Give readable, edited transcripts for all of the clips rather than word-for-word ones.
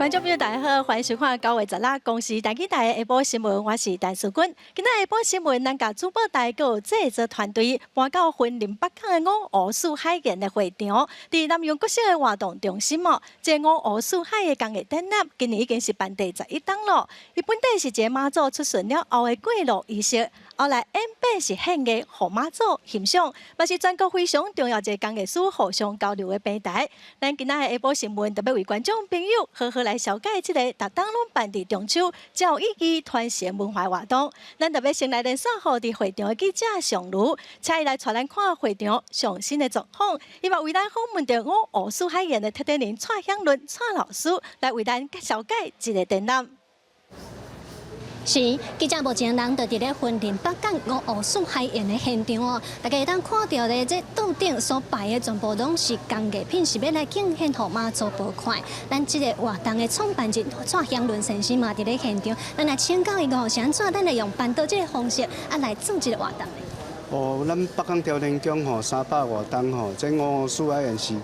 觀眾朋友大家好，歡迎收看9月16公視台語台的下晡新聞，我是陳淑君。今仔下晡新聞，咱共主播台閣製作團隊搬到雲林北港的五湖四海研的會場，佇南陽國小的活動中心哦。這個五湖四海的工藝展覽，今年已經是辦第11冬囉。伊本底是一个媽祖出巡了後的過路儀式，後來演變是獻藝予媽祖欣賞，嘛是全國非常重要一个工藝師互相交流的平台。咱今仔的下晡新聞，特別為觀眾朋友好好來紹介這个逐冬攏辦佇中秋，真有意義傳承文化活動。咱特別先來連線予佇會場的記者尚如，請伊來帶咱看會場上新的狀況。伊嘛為咱訪問著五湖四海研的策展人蔡香倫蔡老師，來為咱紹介這个展覽。是，記者目前人就佇咧雲林北港五湖四海研的現場哦，大家會當看著咧，這桌頂所擺的全部攏是工藝品，是欲來敬獻予媽祖婆看。咱這个活動的創辦人蔡香倫先生嘛佇咧現場，咱來請教伊講，是按怎咱會用辦桌這个方式啊來做這个活動？哦，咱北港朝天宮吼三百外冬吼，這五湖四海研是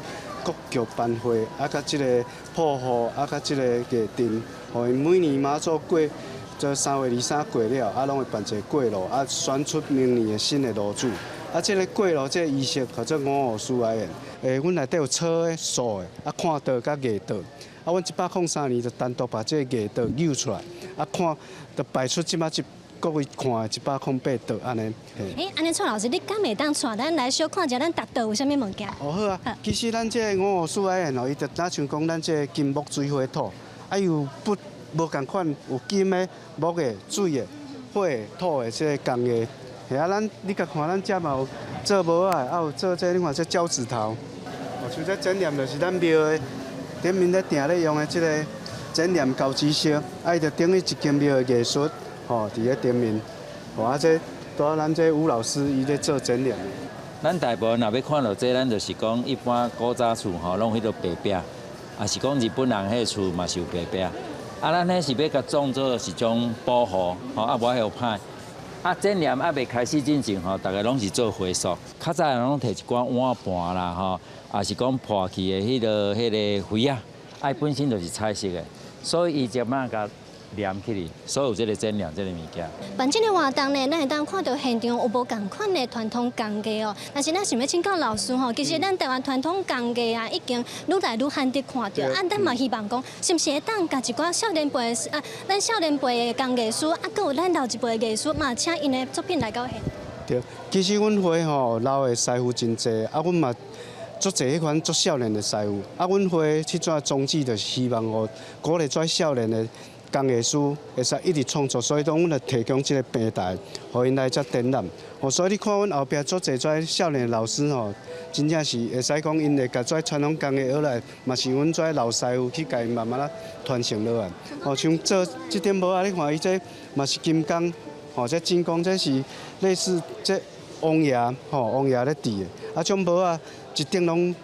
國劇班會啊，佮這个鋪戶啊，佮這个藝陣，吼，每年媽祖過。這3月23過了，啊，攏會辦一个過路，啊，選出明年的新的爐主。啊，這个過路這个儀式叫做五湖四海研。阮內底有草的、素的，啊，看桌佮藝桌。啊，阮103年就單獨把這个藝桌扭出來，啊，看就擺出這馬這各位看的108桌按呢。欸，按呢蔡老師，你敢會當帶咱來小看一下咱逐桌有啥物物件？哦，好啊。其實咱這个五湖四海研哦，伊就若像講咱這个金木水火土，啊，有不無仝款，有金的、木的、水的、火的、土的這个工藝。嘿啊，咱你共看，咱遮嘛有做帽仔，啊有做這個，你看這交趾陶，哦，像這剪黏就是咱廟的頂面咧定咧用的這个剪黏交趾色，啊，伊就等於一間廟的藝術，吼，佇咧頂面。吼，啊，這拄仔咱這吳老師伊咧做剪黏。咱大部分若欲看著這，咱就是講一般古早厝吼，攏彼个白壁，抑是講日本人彼个厝嘛是有白壁。啊，咱彼是欲共創做是種保護，吼啊無愛予歹。啊，剪黏猶未開始進前吼，逐个攏是做回塑。較早人攏提一寡碗盤啦，吼，抑是講破去的彼个圍仔，啊，本身就是彩色的，所以伊就嘛共黏起來，所以有這个剪黏這个物件。辦這个活動呢，咱會當看著現場有無仝款的傳統工藝哦。但是咱想欲請教老師吼，其實咱台灣傳統工藝啊，已經愈來愈罕得看著。啊，咱嘛希望講，是毋是會當共一寡少年輩啊，咱少年輩的工藝師啊，閣有咱老一輩的藝師嘛，請𪜶的作品來到現。對，其實阮會吼老的師傅真濟，啊，阮嘛足濟彼款足少年的師傅。啊，阮會這陣宗旨就是希望予鼓勵遮少年的工藝師會使一直創作，所以講阮就提供這个平台，予𪜶來遮展覽。哦，所以你看阮後壁足濟遮少年老師吼，真正是會使講𪜶會共遮傳統工藝學來，嘛是阮遮老師傅去共𪜶慢慢仔傳承落來。哦，像做這頂帽仔，你看伊這嘛是金工，吼，這金工這是類似這王爺吼，王爺咧戴的。啊，這種帽仔一頂攏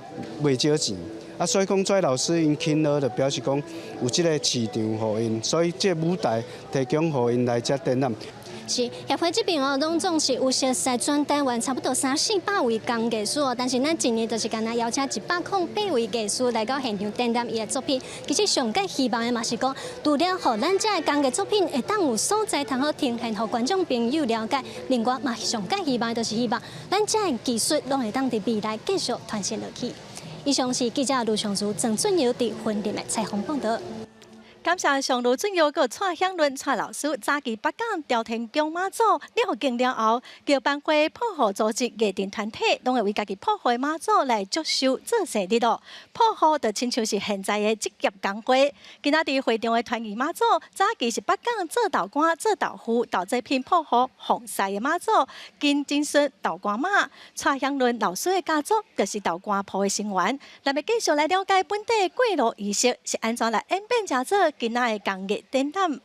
袂少錢。啊，所以講遮老師𪜶勤勞，就表示講有這个市場予𪜶，所以這个舞台提供予𪜶來遮展覽。是協會這邊哦，攏總是有熟似全台灣差不多三四百位工藝師哦，但是咱今年就是干焦邀請108位藝師來到現場展覽伊的作品。其實上蓋希望的嘛是講，除了予咱遮的工藝作品會當有所在通好呈現，予觀眾朋友了解。另外嘛，上蓋希望就是希望咱遮的技術攏會當佇未來繼續傳承落去。以上是記者盧尚如、鄭俊尧佇雲林的採訪報導。感謝上盧俊耀閣蔡香倫蔡老師，早期北港朝天宮媽祖了經了後，轎班會鋪戶組織藝陣團體，攏會為家己鋪戶的媽祖來祝壽做生日囉。鋪戶就親像是現在的職業工會。今仔佇會場的團圓媽祖，早期是北港做豆乾、做豆腐、豆製品鋪戶鳳婿的媽祖金金孫豆乾媽。蔡香倫老師的家族就是豆乾鋪的成員。咱欲繼續來了解本地過路儀式是按怎來演變成做今仔的工藝展覽。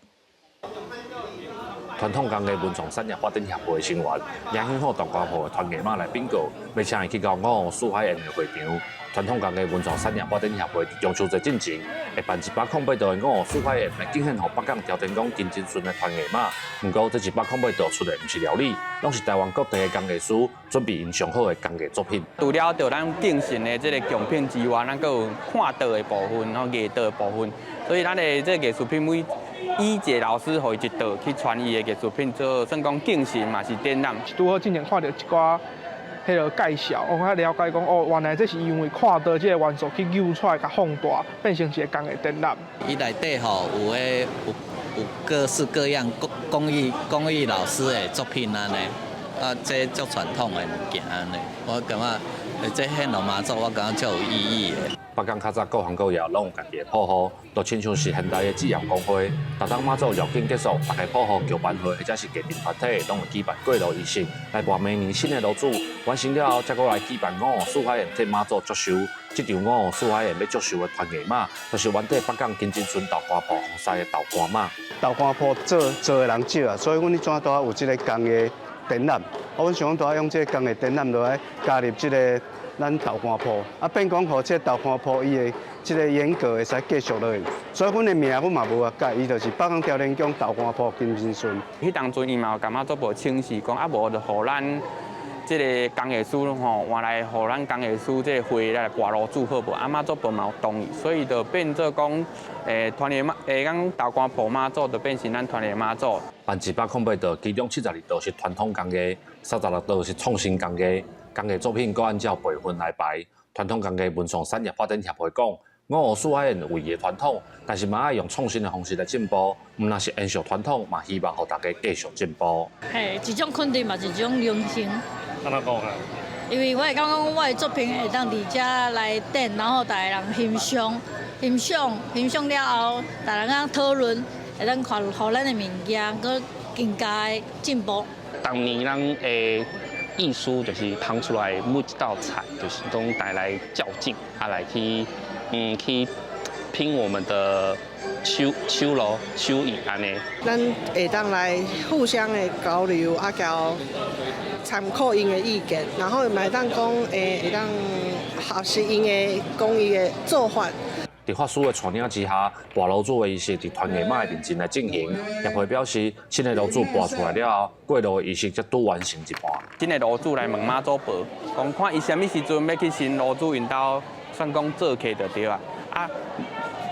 傳統工藝文創產業發展協會的成員，影響好豆乾鋪的團藝媽來稟告，欲請伊去到五湖四海宴的會場。傳統工藝文創產業發展協會中秋節進前，會辦108道的五湖四海宴來敬獻予北港朝天宮金針順的團藝媽。毋過，這108道出的毋是料理，攏是台灣各地的工藝師準備𪜶上好的工藝作品。除了著咱敬神的這个貢品之外，咱閣有看道的部分，然後藝道的部分。所以咱的這個藝術品每以一个老師予伊一道去傳伊的藝術品做，算講敬神嘛是展覽。拄好進前看著一寡彼个介紹，我較了解講哦，原來這是因為看道這个元素去扭出來，共放大，變成一个工藝展覽。伊內底吼有彼有各式各樣工藝老師的作品按呢，啊，這足傳統的物件按呢，我感覺這獻予媽祖，我感覺足有意義的。北港較早各行各業攏有家己的鋪號，就親像是現代的置業公會。逐當媽祖繞境結束，逐个鋪號轎班會或者是藝陣團體，攏會舉辦過爐儀式來跋明年新的爐主。完成了後，才閣來舉辦五湖四海宴替媽祖祝壽。這場五湖四海宴欲祝壽的團藝媽，就是原底北港金針村豆乾鋪予師的豆乾媽。豆乾鋪做做的人少啊，所以阮彼陣拄仔有這个工藝展覽，啊，阮想講拄仔用這个工藝展覽落來加入這个咱豆乾鋪，啊，變講予這个豆乾鋪伊的這个沿革會使繼續落去，所以阮的名阮嘛無改，伊就是北港朝天宮豆乾鋪金針順。彼當陣伊嘛有共媽祖婆請示講，啊無就予咱這个工藝師吼，換來予咱工藝師這个會來跋爐主好無？啊媽祖婆嘛有同意，所以就變做講，團藝媽，講豆乾鋪媽祖就變成咱團藝媽祖。辦108道，其中72道是傳統工藝，36道是創新工藝。工藝作品閣按照輩分來排。傳統工藝文創產業發展協會講，五湖四海宴為伊的傳統，但是嘛愛用創新的方式來進步，毋但是延續傳統，嘛希望予大家繼續進步。嘿，一種肯定嘛，一種榮幸。按怎講啊？因為我會感覺講，我的作品會當佇遮來展，然後逐个人欣賞、欣賞、欣賞了後，逐个人討論，會當看，予咱的物件閣更加的進步。當年咱的藝術就是烹出來每一道菜，就是攏帶來較勁，啊來去拼我們的手路手藝按呢。咱會當來互相的交流，啊，交參考𪜶的意見，然後嘛會當講，會當學習𪜶的工藝的做法。佇法師的帶領之下，跋爐主的儀式佇團藝媽的面前來進行。協會表示，新的爐主跋出來了後，過爐的儀式才拄完成一半。新的爐主來問媽祖婆，講看伊啥物時陣欲去新爐主𪜶兜，算講做客就對啊。啊，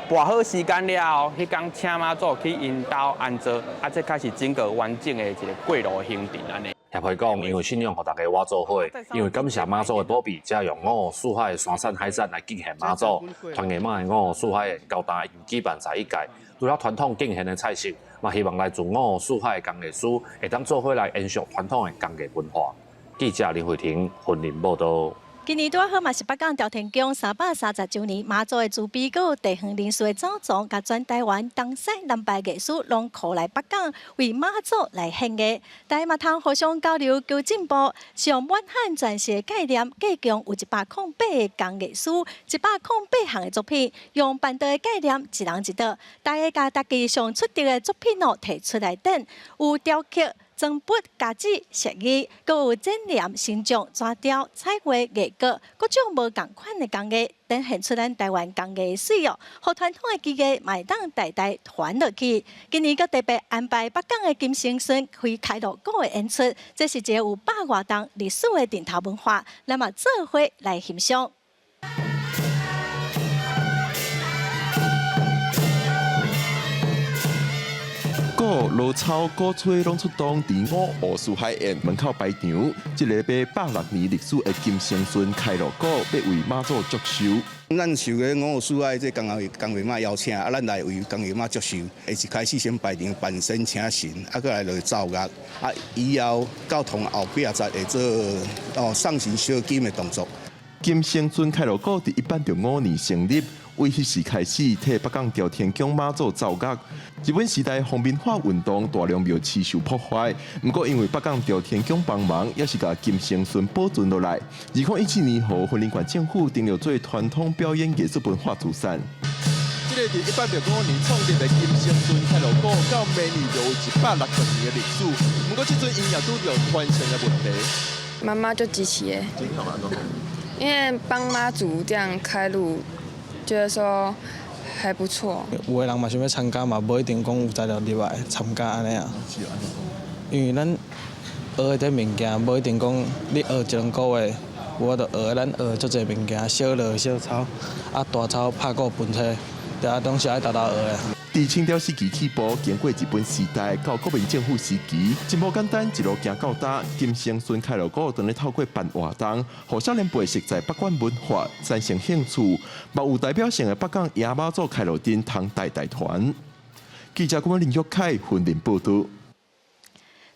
跋好時間了後，彼工請媽祖去𪜶兜安座，啊，這開始整個完整的一个過爐的行程按呢。協會講，因為信仰予大家活做伙，因為感謝媽祖的保庇，才用五湖四海的山產海產來敬獻媽祖。團藝媽的五湖四海宴到今已經舉辦11屆，除了傳統敬獻的菜式，嘛希望來自五湖四海的工藝師會當做伙來延續傳統的工藝文化。記者林慧婷雲林報導。今年拄好嘛是北港朝天宮330週年，媽祖的慈悲閣有地方人士的走傱，共全台灣東西南北藝師攏過來北港為媽祖來獻藝，大家嘛通互相交流求進步。上滿漢全席的概念，計共有108個工藝師，108項的作品，用辦桌的概念，一人一道，大家共家己上出色的作品哦提出來展，有雕刻、裝筆、家子、設計，閣有剪黏、形象、紙雕、彩畫、藝閣，各種無仝款的工藝，展現出咱台灣工藝的媠哦。予傳統的技藝嘛會當代代傳落去。今年閣特別安排北港的金星孫開開鑼鼓的演出，這是一个有百外冬歷史的陣頭文化，咱嘛做伙來欣賞。鼓、鑼操、鼓吹攏出動，佇五湖四海宴門口排場。這个馬106年歷史的金星孫開鑼鼓，欲為媽祖祝壽。咱受个五湖四海這工藝工藝媽邀請，啊，咱來為工藝媽祝壽。會一開始先排場扮身請神，啊，閣來就奏樂，啊，以後到堂後壁才會做哦送神燒金的動作。金星孫開鑼鼓佇1865年成立。為彼時開始替北港朝天宮媽祖奏樂。日本時代皇民化運動大量廟飼受破壞，毋過因為北港朝天宮幫忙，猶是共金星孫保存落來。2017年，予雲林縣政府登錄做傳統表演藝術文化資產。這个佇165年創立的金星村開鑼鼓，到明年就有160年的歷史。毋過這陣𪜶也拄著傳承的問題。媽媽就支持的，因為幫媽祖這樣開路，覺得說還不錯。有的人嘛想欲參加嘛，無一定講有才調入來參加按呢啊。因為咱學的這物件，無一定講你學一兩個月，有法度學。咱學足濟物件，小鑼小操，啊大操拍鼓盆車，對啊，攏是愛沓沓學的。佇清朝時期起步，經過日本時代到國民政府時期，真無簡單，一路行到今。金星村開鑼鼓當咧透過辦活動，予少年輩熟知北管文化，產生興趣，嘛有代表性的北港迎媽祖開路燈通代代傳。記者郭林玉凱雲林報導。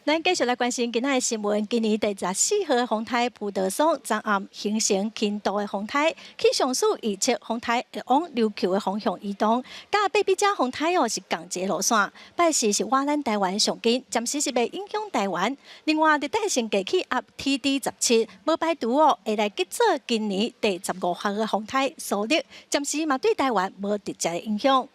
咱繼續來關心今仔的新聞。今年第14號風颱葡萄霜，昨暗形成輕度的風颱，氣象署預測風颱會往琉球的方向移動。佮貝比加風颱哦是仝一个路線，拜四是倚咱台灣上近，暫時是袂影響台灣。另外，熱帶性低氣壓 TD 十七，無排除哦會來激做今年第15號的風颱蘇力，暫時嘛對台灣無直接的影響。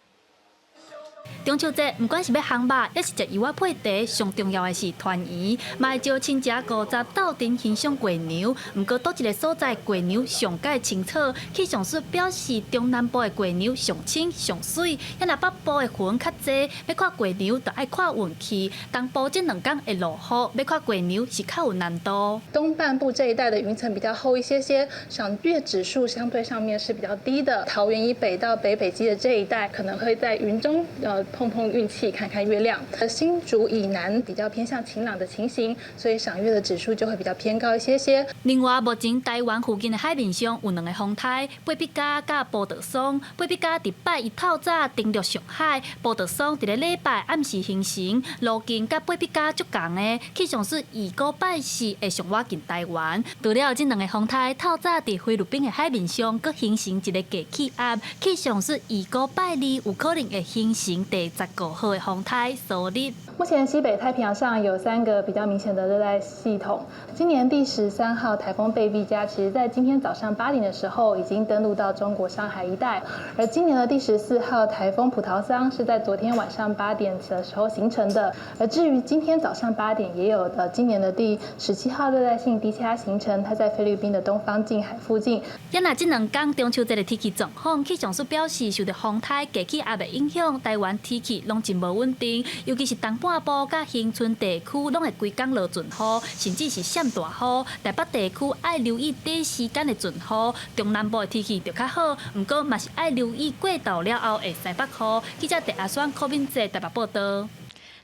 中秋節，毋管是欲烘肉，抑是食油仔配茶，上重要的是團圓，嘛會招親戚五十鬥陣欣賞月娘。毋過，佗一个所在月娘上蓋清楚，氣象署表示，中南部的月娘上清上媠，遐若北部的雲較濟，欲看月娘就愛看運氣。東部這兩工會落雨，欲看月娘是較有難度。東半部這一帶的雲層比較厚一些些，賞月指數相對上面是比較低的。桃園以北到北北基的這一帶，可能會在雲中碰碰運氣，看看月亮。新竹以南比較偏向晴朗的情形，所以賞月的指數就會比較偏高一些些。另外，目前台灣附近的海面上有兩个風颱，貝比加佮葡萄霜。貝比加佇拜一透早登陸上海，葡萄霜佇咧禮拜暗時形成，路徑佮貝比加足仝的。氣象署預估拜四會上倚近台灣。除了這兩个風颱透早佇菲律賓的海面上，閣形成一个低氣壓，氣象署預估拜二有可能會形成第15號的風颱蘇力。目前西北太平洋上有三個比較明顯的熱帶系統。今年第13號颱風貝碧嘉，其實在今天早上8點的時候已經登陸到中國上海一帶。而今年的第14號颱風葡萄桑是在昨天晚上八點的時候形成的。而至於今天早上八點，也有的今年的第17號熱帶性低氣壓形成，它在菲律賓的東方近海附近。也若這兩工中秋節的天氣狀況，氣象署表示，受著風颱低氣壓的影響，台灣天氣攏真無穩定，尤其是東半部佮恆春地區，攏會規工落陣雨，甚至是閃大雨。台北地區愛留意短時間的陣雨，中南部的天氣就較好，毋過嘛是愛留意過晝了後會西北雨。記者鄭阿雙、柯敏哲台北報導。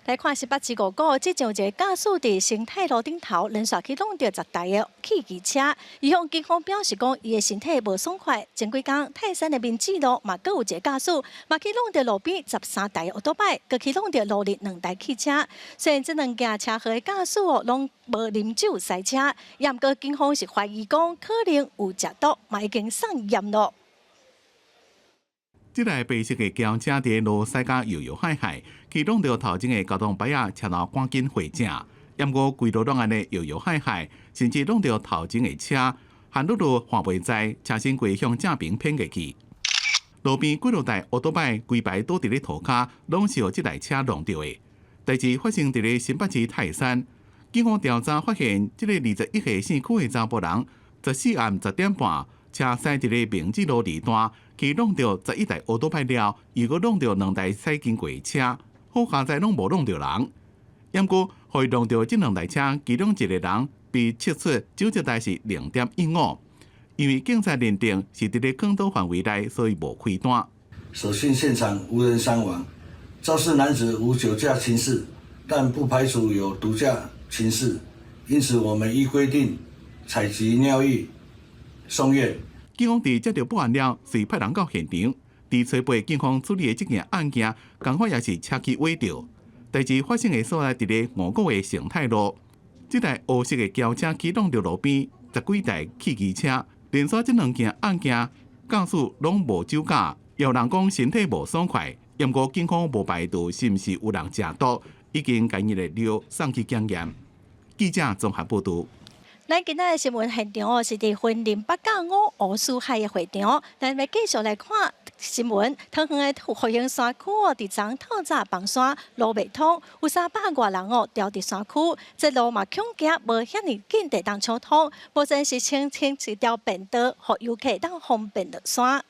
來看新北市五股，這陣有一個駕駛佇生態路頂頭，連續去挵著10台的汽機車。伊向警方表示講，伊的身體無爽快。前幾工泰山的民智路嘛，閣有一个駕駛，嘛去挵著路邊13台歐多擺，閣去挵著路裡兩台汽車。雖然這兩件車禍的駕駛哦，攏無啉酒駛車，也毋過警方是懷疑講可能有食毒，嘛已經送驗囉。這台白色的轎車佇路駛甲搖搖晃晃，去挵著頭前的交通牌仔，車頭趕緊回正。毋過規路攏按呢搖搖晃晃，甚至挵著頭前的車，陷落落看袂知，車身規向正邊偏過去。路邊幾落台烏多擺規排倒佇咧塗跤，攏是予這台車挵著的。代誌發生佇咧新北市泰山，警方調查發現，這个21歲姓許的查埔人，14暗10點半，車駛佇咧明治路二段，去挵著11台烏多擺了，又閣挵著兩台駛經過的車，好佳哉攏無挵著人。毋過，予伊挵著這兩台車，其中一个人被測出酒測值是0.15，因為警察認定是佇咧坑道範圍內，所以無開單。所幸現場無人傷亡，肇事男子無酒駕情事，但不排除有毒駕情事，因此我們依規定採集尿液送驗。警方佇接著報案了，隨派人到現場，佇初步警方處理的這件案件，仝款也是車去尾著。代誌發生的所在佇咧五股的生態路，這台烏色的轎車去挵著路邊十幾台汽機車，連續這兩件案件，駕駛攏無酒駕，有人講身體無爽快，毋過警方無排除是毋是有人食毒，已經共𪜶的尿送去檢驗。記者綜合報導。咱今仔的新聞現場哦，是佇雲林北港五湖四海的會場。咱欲繼續來看。新聞，桃園的復興山區哦，佇昨透早崩山，路袂通，有300外人哦，牢佇山區，這路嘛恐驚無遐爾緊會當暢通，目前是清清一條便道，予遊客當方便落山。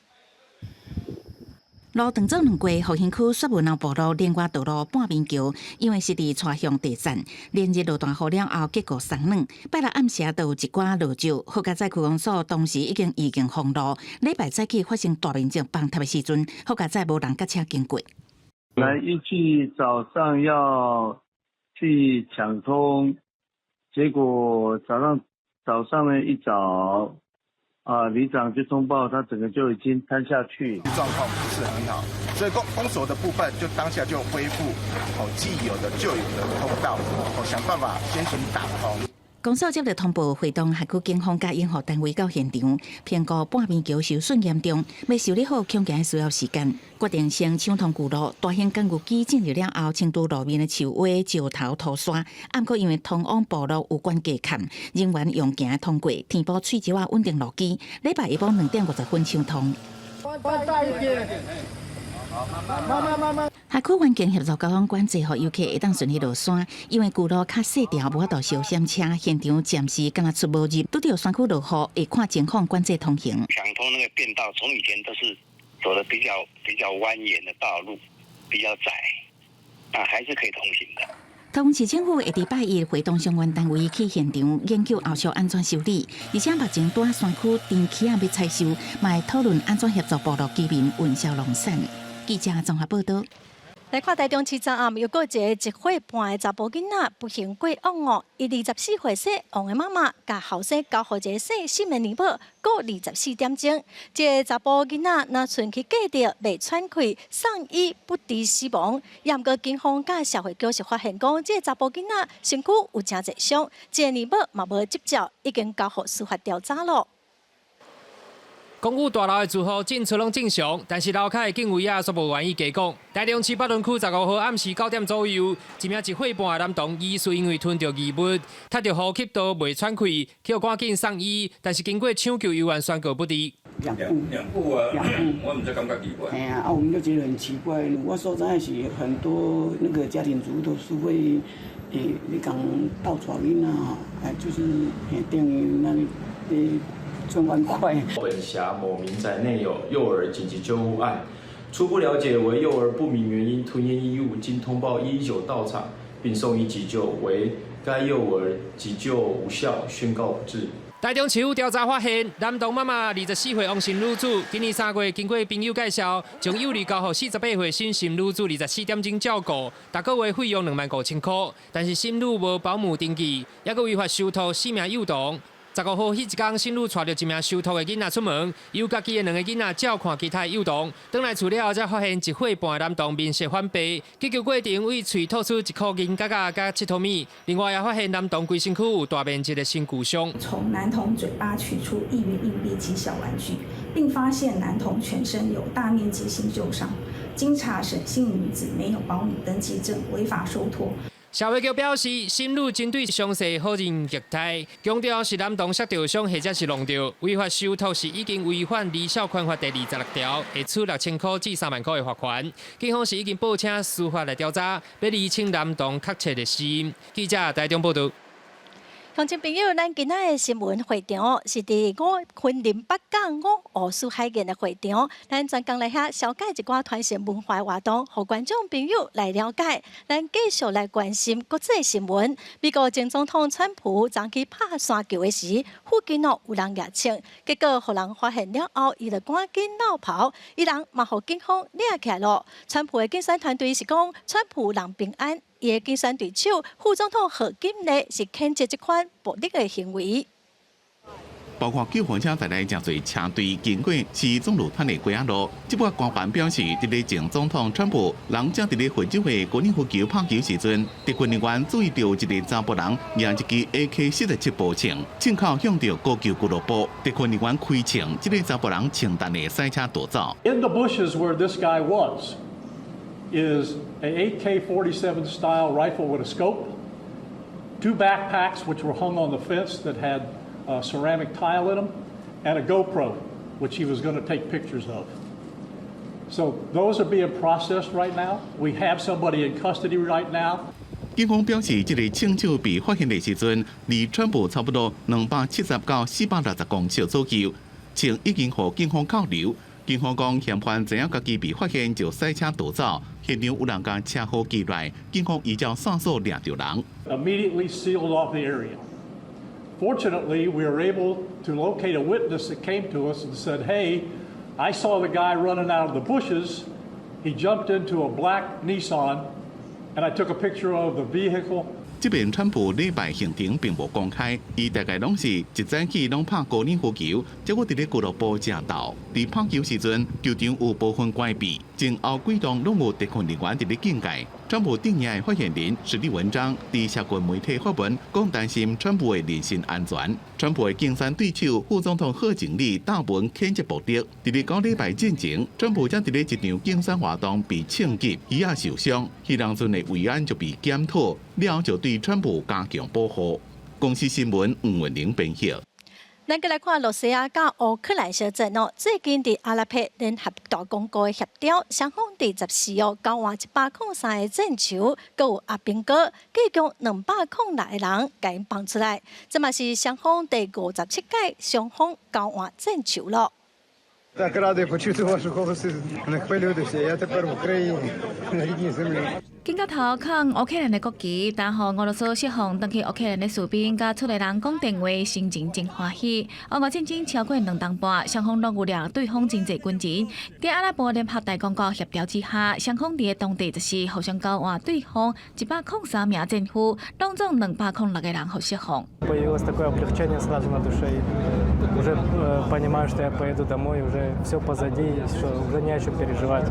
路長做兩過，復興區雪文路路連外道路半邊橋，因為是佇蔡鄉地層，連日落大雨了後，結果鬆軟。拜六暗時就有一寡落石，好佳哉區公所當時已經預警封路。禮拜早起發生大面積崩塌的時陣，好佳哉無人佮車經過。來預計早上要去搶通，結果早上呢一早。啊，里長就通報，他整個就已經癱下去，狀況不是很好，所以公所的部分就當下就恢復哦既有的舊有的通道，哦想辦法先行打通。公所接到通報，會同轄區警方佮養護單位到現場，評估半邊橋受損嚴重，欲修理好恐驚需要時間。決定先搶通舊路，大型耕牛機進入了後，清除路面的樹蛙、石頭、土沙。毋過因為通往部落有關隔坎，人員用行通過，填補碎石仔穩定路基。禮拜下晡2點50分搶通。大一點，慢慢慢慢。轄區環境協助交通管制，予遊客會當順利落山。因為舊路較細條，無法度燒閃車，現場暫時敢若出無入。拄著山區落雨，會看情況管制通行。搶通那個便道，從以前都是走的比較蜿蜒的道路，比較窄，那還是可以通行的。桃園市政府會佇拜一會同相關單位去現場研究後續按怎修理，而且目前拄仔山區田起仔欲採收，嘛會討論按怎協助部落居民運銷農產。記者綜合報道。來看台中市昨暗，又閣一个1歲半的查埔囡仔不幸過往哦。伊24歲細王的媽媽，共後生交予一個姓沈的尼母，顧24點鐘。這个查埔囡仔若賰去隔著袂喘氣，送醫不治死亡。毋過警方佮社會局是發現講，這个查埔囡仔身軀有誠濟傷，這个尼母嘛無執照，已經交予司法調查咯。公寓大樓的住戶進出攏正常，但是樓跤的警衛仔卻無願意加講。台中市北屯區15號暗時9點左右，一名1歲半的男童疑似因為吞著異物，窒著呼吸道袂喘氣，去予趕緊送醫，但是經過搶救猶原宣告不治。兩戶啊，我毋知感覺奇怪。哎呀，啊，我們就覺得很奇怪。我所在是很多那個家庭主婦都是會，你講倒帶囡仔吼，哎，就是等於那裡，賺外快。本轄某民宅內有幼兒緊急救護案，初步了解為幼兒不明原因吞嚥異物，經通報119到場並送醫急救，惟該幼兒急救無效，宣告不治。台中市府調查發現，男童媽媽24歲王姓女子，今年3月經過朋友介紹，將幼兒交予48歲沈姓女子24點鐘照顧，逐個月費用25,000塊，但是沈女無保姆登記，猶閣違法收託四名幼童。15號彼一工，沈女帶著一名收託的囡仔出門，由家己的兩個囡仔照看其他幼童。轉來厝了後，才發現1歲半的男童面色反白，急救過程對喙吐出一箍銀角仔佮𨑨迌物。另外也發現男童規身軀有大面積的身軀傷。從男童嘴巴取出1元硬幣及小玩具，並發現男童全身有大面積新舊傷。經查，沈姓女子沒有保姆登記證，違法收託。社會局表示，沈女針對詳細否認虐待，強調是男童摔著傷或者是弄著，違法收託是已經違反兒少權法第26條，會處6000塊至3萬塊的罰款。警方是已經報請司法來調查，欲釐清男童確切的死因。記者台中報道。鄉親朋友，咱今仔的新聞會場是佇五雲林北港五湖四海岸的會場。咱專工來遐紹介一寡傳承文化活動，予觀眾朋友來了解。咱繼續來關心國際新聞。美國前總統川普昨去拍山球的時，附近哦有人攑槍，結果予人發現了後，伊就趕緊落跑，伊人嘛予警方掠起來囉。川普的競選團隊是講，川普人平安。伊的競選對手副總統賀錦麗是譴責這款暴力的行為。包括救護車在內，誠濟車隊經過市總路攤的街仔路。這擺官員表示，佇咧前總統川普人正佇咧佛州的高爾夫球拍球時陣，特勤人員注意到一个查埔人舉一支 AK-47步槍，槍口向著高球俱樂部。特勤人員開槍，這个查埔人槍彈會駛車逃走。 In the bushes where this guy was is a AK-47 style rifle with a scope, two backpacks which were hung on the fence that had ceramic tile in them, and a GoPro, which he was going to take pictures of. So those are being processed right now. We have somebody in custody right now. 警方表示，這个槍手被發現的時陣，離川普差不多270到460公尺左右，槍已經予警方扣留。警方講，嫌犯知影家己被發現就駛車逃走，現場有人共車禍記來，警方依照線索掠著人。 Immediately sealed off the area. Fortunately, we were able to locate a witness that came to us and said, "Hey, I saw the guy running out of the bushes. He jumped into a black Nissan, and I took a picture of the vehicle." 這邊川普禮拜行程並無公開，伊大概攏是一早起攏拍高爾夫球，結果佇咧俱樂部食晝。佇拍球時陣，球場有部分關閉，前後幾棟攏有特困人員佇咧警戒。川普陣營的發言人史立文章佇社群媒體發文，講擔心川普的人身安全。川普的競選對手副總統賀錦麗貼文譴責暴力。佇咧九禮拜進前，川普才佇咧一場競選活動被槍擊，伊也受傷，彼當陣的維安就被檢討，了後就對川普加強保護。公視新聞吳文玲編譯。咱閣來看羅西亞佮烏克蘭相戰哦。最近佇阿拉伯聯合大公國的協調，雙方佇14號交換103個戰囚，閣有阿兵哥，計共206個人，共𪜶放出來。這嘛是雙方第57屆雙方交換戰囚囉。 Так радий почути ваш голос і не хвилюйтеся, я тепер в Україні, на рідній землі. 警覺頭扛烏克蘭的國旗，擔予俄羅斯釋放轉去烏克蘭的士兵，佮厝內人講電話，心情真歡喜。俄烏戰爭超過2冬半，雙方攏有掠對方真濟軍人。佇阿拉伯聯合大公國協調之下，雙方佇當地就是互相交換對方103名戰俘，攏總206個人予釋放。 Появилось такое облегчение сразу на душе. Уже понимаю, что я поеду домой, уже все позади, что уже не о чем переживать.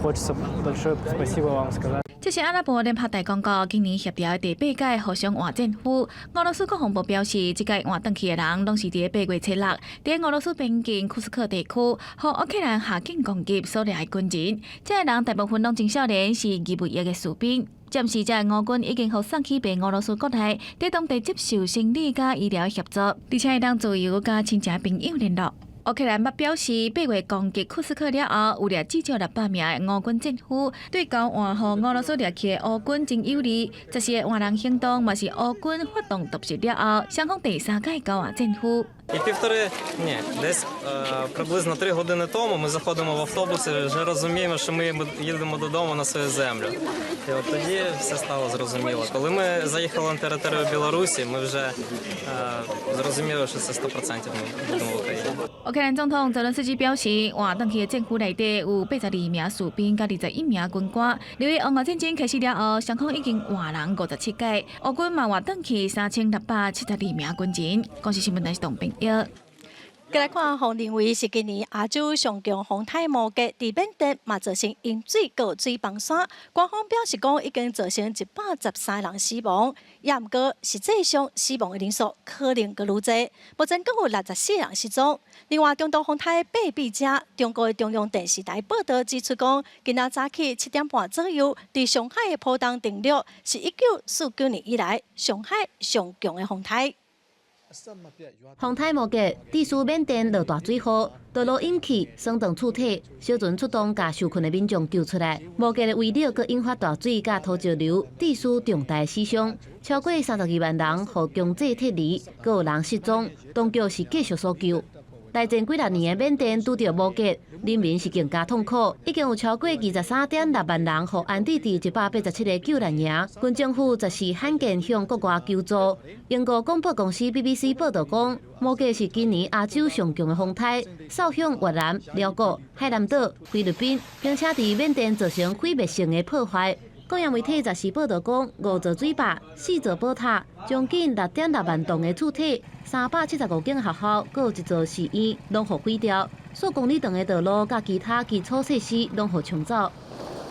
Хочется большое спасибо вам сказать. 這是阿拉伯聯合大公國今年協調的第八屆互相換戰俘。俄羅斯國防部表示，這屆換轉去的人攏是佇8月初6，佇俄羅斯邊境庫斯克地區，予烏克蘭下境攻擊所掠的軍人。這个人大部分攏真少年，是義務役的士兵。暫時，這个俄軍已經予送去白俄羅斯國內，佇當地接受心理佮醫療協助，而且會當自由佮親情朋友聯絡。烏克蘭捌表示，8月攻擊庫斯克了後，有掠至少600名的俄軍戰俘，對交換予俄羅斯掠去的烏軍真有利。14個換人行動嘛是烏軍發動突襲了後，雙方第三屆交換戰俘。 І півтори, ні, десь приблизно 3 години тому ми заходимо в автобус і вже розуміємо, що ми їдемо додому на свою землю. І от тоді все стало зрозуміло. Коли ми заїхали на територію Білорусі, ми вже зрозуміли, що це 100% ми будемо в Україні. 烏克蘭總統澤倫斯基表示，換轉去的戰俘內底有82名士兵佮21名軍官。由於俄烏戰爭開始了後，雙方已經換人57屆，烏軍嘛換轉去3672名軍人。公視新聞台是董炳耀。閣來看，予認為是今年亞洲上強風颱摩羯，佇緬甸嘛造成淹水閣有水崩山。官方表示講，已經造成113人死亡，也毋過實際上死亡的人數可能閣愈濟。目前閣有64人失蹤。另外，中度風颱貝碧嘉，中國的中央電視台報導指出講，今仔早起7點半左右，佇上海的浦東登陸，是1949年以來上海上強的風颱。風颱摩羯，致使緬甸落大水雨，道路淹去，損斷厝體，小船出動，共受困的民眾救出來。摩羯的威力閣引發大水佮土石流，致使重大死傷，超過32萬人予強制撤離，閣有人失蹤，當局是繼續搜救。內戰幾若年的緬甸拄著摩羯，人民是更加痛苦，已經有超過23.6萬人予安置佇187個救難營。軍政府十四罕見向國外求助。英國廣播公司 BBC 報導講，摩羯是今年亞洲上強的風颱，掃向越南、寮國、海南島、菲律賓，並且佇緬甸造成毀滅性的破壞。國營媒體十四報導講，五座水壩、四座寶塔，將近6.6萬棟的厝體，375間學校，閣有一座寺院，攏予毀掉。數公里長的道路佮其他基礎設施攏予沖走。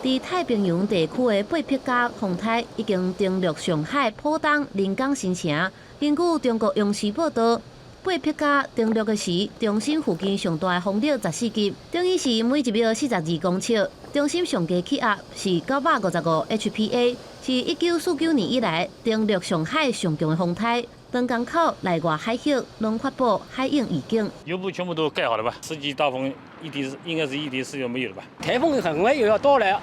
佇太平洋地區的貝碧嘉風颱已經登陸上海浦東臨港新城。根據中國央視報導，貝碧嘉登陸的時，中心附近上大的風力14級，等於是每一秒42公尺。中心上低氣壓是955 HPA，是1949年以來登陸上海上強的風颱。長江口內外海域攏發布海湧預警。油布全部都蓋好了吧？10級大風一滴應該是一滴水都沒有了吧？颱風很快又要到來，